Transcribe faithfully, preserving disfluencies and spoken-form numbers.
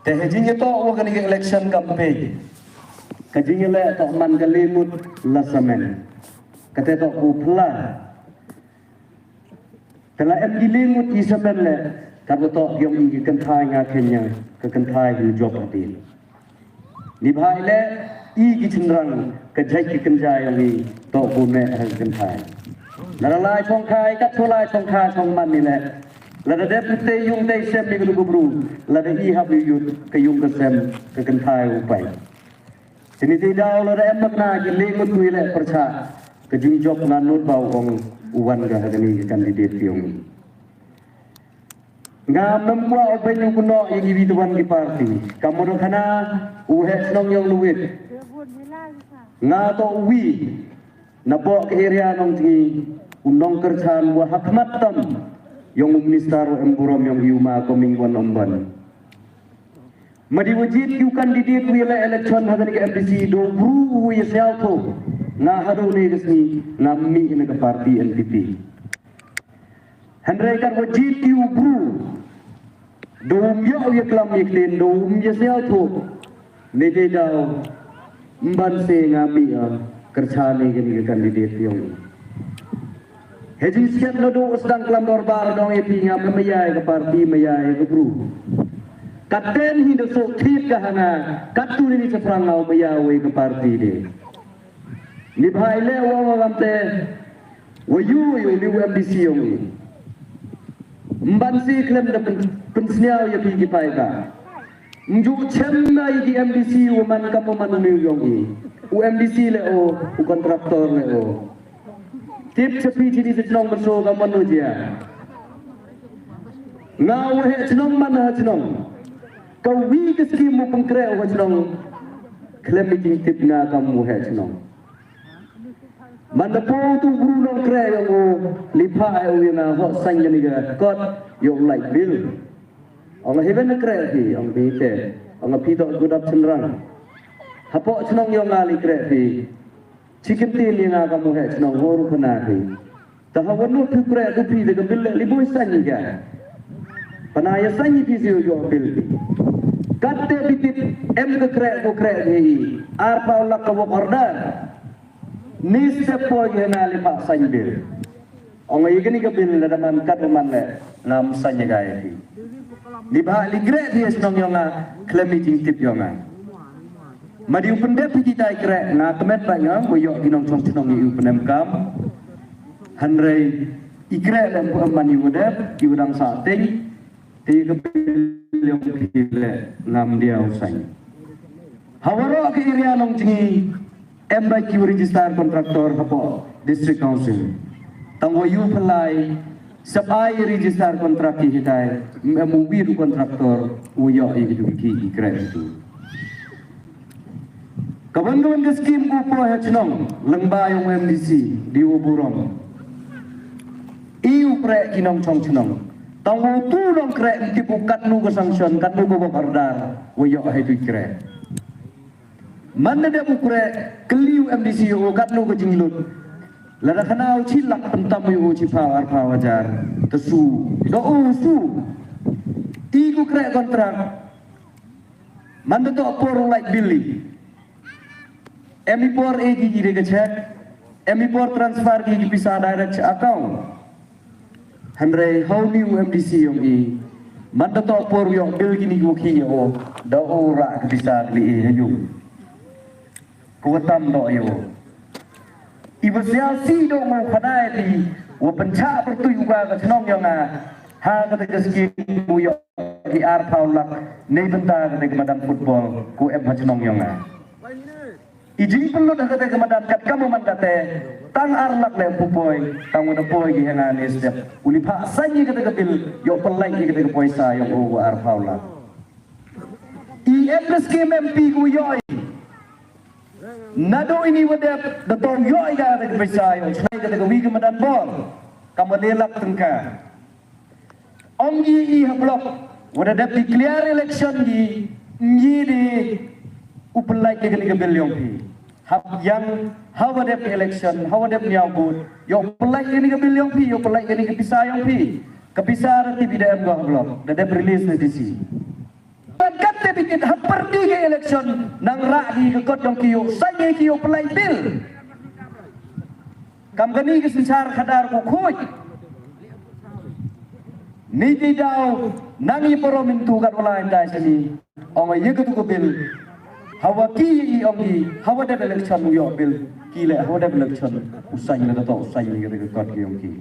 Te ha jingïatoh wa kane ka election campaign, ka jingïaleh toh man ka lyngngut la samen. Kata toh u pla. Te la em ki lyngngut i samen leh, ka toh yong i ki kynthai nga kenya, ka kynthai u jop hadien. Ni bha i leh i ki chynrang ka jait ki kynja yong i toh u meh ha ka kynthai. Lada lai chong khai, ka chong lai chong khai chong man ni leh. Lada dep te yung te sem ni ka du bru, lada i hap yu yut ka yung ka sem ka kynthai u pai. Sini te daw lada em mak na ki lyngngut tu i leh pyrchah ka jingjop nga nud ba u ong u wan ka ha kani ka candidate yong i. Nga mem kwah u beiñ u kynnoh ïa ki wi twan ki party. Ka mut khana u heh shnong yong Lwid. Nga toh u wi na poh ka area Nongtngi u nongkyrchan wa ha khmat tam yong u minister u em burom yong i u ma Coming One Omban. Ma dei wa jied ki u candidate u ïaleh election ha kani ka M D C, da u bru u ïa sngewthuh. Nga haduh ne ka sngi ngam mih na ka party N P P. Hynrei kat wa jied ki u bru, da um ïoh u ïaklam ïaktien, da um ïa sngewthuh. Ne te daw, mban se nga mih ïa kyrchan ne kani ka candidate yong i. He jingsiat naduh u sdang klam dorbar dong ïa phi, ngam mih ïa ka party, mih ïa ka bru. Katen hi da suk thied ka ha nga, katto ne ni shaphrang nga mih ïa wei ka party de. Ni bha i leh wa ngam te wa yu yu ni u M D C yong i. Mban si khlem da pyn-, pynsniaw ïa phi ki paidbah. Nju chem na i ki M D C u man kam u man u niu yong i. U M D C le o, u contractor le o. Tip chepi chini se chnong maso ka man u jia. Nga u he chnong man ha chnong. Ka wi ka skim u pengkre u ha chnong. Khlem i jingtip nga kam u he chnong. Man da po tu bru nongkre yong u lipha e u ïa nga hok sain kani ka kot ïa u light bill. Ong hi ben kre hi, ong bi te. Ong phi to gudap chenrang. Hapoh chnong yong nga li kre hi. Chicken tin ïa nga ka mu he chnong hor u khana hi. Ta ha wanu phi kre du phi de ka bill li boi sain ka. Pana ïa sain phi sio yo bill. Kat te bi tip em ka kre ko kre hi. Ar pau lak ka work order. Ni step poi ïa nga li pa sain bill. Ong ïa kani ka bill lada man kat man le ngam sain ïa ka ïa phi. Ni ba li kre phi shnong yong nga khlem i jingtip yong nga. Ma di u pyndep hi kita i kre nga kmet ba nga ko ïoh ki nongchong chnong i u pyndem kam. Hynrei i kre lem ko man i u dep i u dang sa teng. Te ka bill yong phi le ngam diaw sain. Ha waroh ka area Nongjngi em ba ki register contractor hapoh District Council. Tang wa yu phalai sap ai register contract ki hitai em u wir contractor u ïoh i ki ki kre tu. Kaban kaban ka skim ku poi ha chnong lyngba yong M D C di u burom. I u kre ki nongchong chnong. Tang u tu nongkre ki pu katnu ka sanction katnu ka work order wa ïoh hai tu kre. Man da dep u kre kli u M D C u katnu ka jinglut. Lada khana u chi lak pyntam u chi phaw ar phaw hajar. Te su do u su. I ku kre contract. Man da to por u light bill i. Em i por e ki ire ka check. Em i por transfer ki ki pisa direct cha account. Hynrei hau ni u M D C yong i. Man da to por yong bill ki ni ki wakhi o. Da o ra ki pisa ki e hayu. Ko tam do yo. I ba sia si do mo khadai ti wa pynchah pyrtui u ka ka chnong yong nga. Ha ka ka skim u yo ki ar phaw lak. Nei bynta ka ka madan football ko em ha chnong yong nga. I jingpynlut ha kata ka madan kat kam man kata tang ar lak le pu poi tang u da poi ki hanga ne step u li pha sa ni kata ka bil yo pynlai ki kata ka poisa yo o ar phaw lak. I em ka skim M P ku yo i. Nado ini wa dep da tong yo i kata ka poisa yo chnai kata ka wi ka madan bol. Kam wa le lak tengka. Ong i i ha block wa da dep declare election i ngi di u pynlait ïa kani ka bill yong phi. Hap yang ha wa dep election ha wa dep niaw vote. Yo pynlait ïa kani ka bill yong phi yo pynlait ïa kani ka pisa yong phi. Ka pisa da ti bi da em go ha block da dep release na D C. Ban kat te certificate ha pyrdi ka election, nang rah ki ka kot jong ki, u saiñ ïa ki, u pynlait bill. Kam kane ka synshar khadar ko khuid. Ni ti daw nang i poro mynta kat wala indai sini. Ong ïa ka tu ka bill. Hawa ki i ong ki, hawa dep election u ïoh bill. Ki leh hawa dep election u saiñ ïa ka to, u saiñ ïa ka kot ki ong ki.